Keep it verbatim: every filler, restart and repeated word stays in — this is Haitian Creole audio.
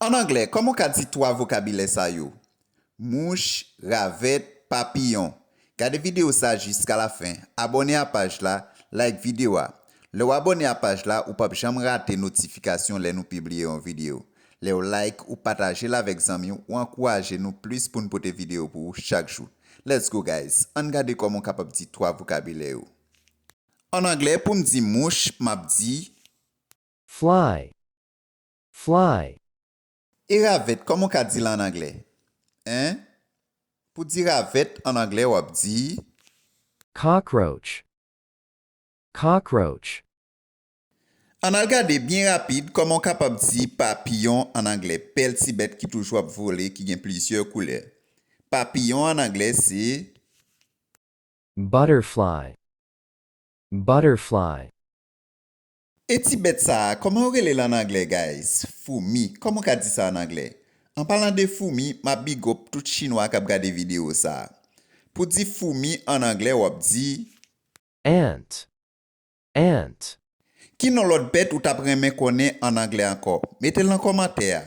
An anglè, kòman w ka di twa vokabilè sa yo? Mouch, ravèt, papiyon. Gade videyo sa jiska lafen, abòne a paj la, like videyo a. Lè w abòne a paj la, ou p ap janm rate notifikasyon lè nou pibliye yon videyo. Lè w like, ou pataje l avèk zanmi w, ou ankouraje nou plis pou n pote videyo pou ou chak jou. Let's go, guys! Ann gade kòman w kapab di twa vokabilè yo. An anglè, pou m di mouch, m ap di fly, fly. E ravèt, kòman w ka di l an anglè? Hein? Pou di ravèt an anglè, w ap di cockroach, cockroach. Ann al gade byen rapid kòman w kapab di papiyon an anglè, bèl ti bèt ki toujou ap vole, ki gen plizyè koulè. Papiyon an anglè se butterfly, butterfly. E ti bèt sa a, kòman yo rele l an anglè, guys? Foumi. Kòman w ka di sa an anglè? An palan de foumi, m ap big up tout chinwa k ap gade videyo sa a. Pou di foumi an anglè, w ap di ant, ant. Ki non lòt bèt ou t ap renmen konnen an anglè ankò? Mete l nan kòmantè a.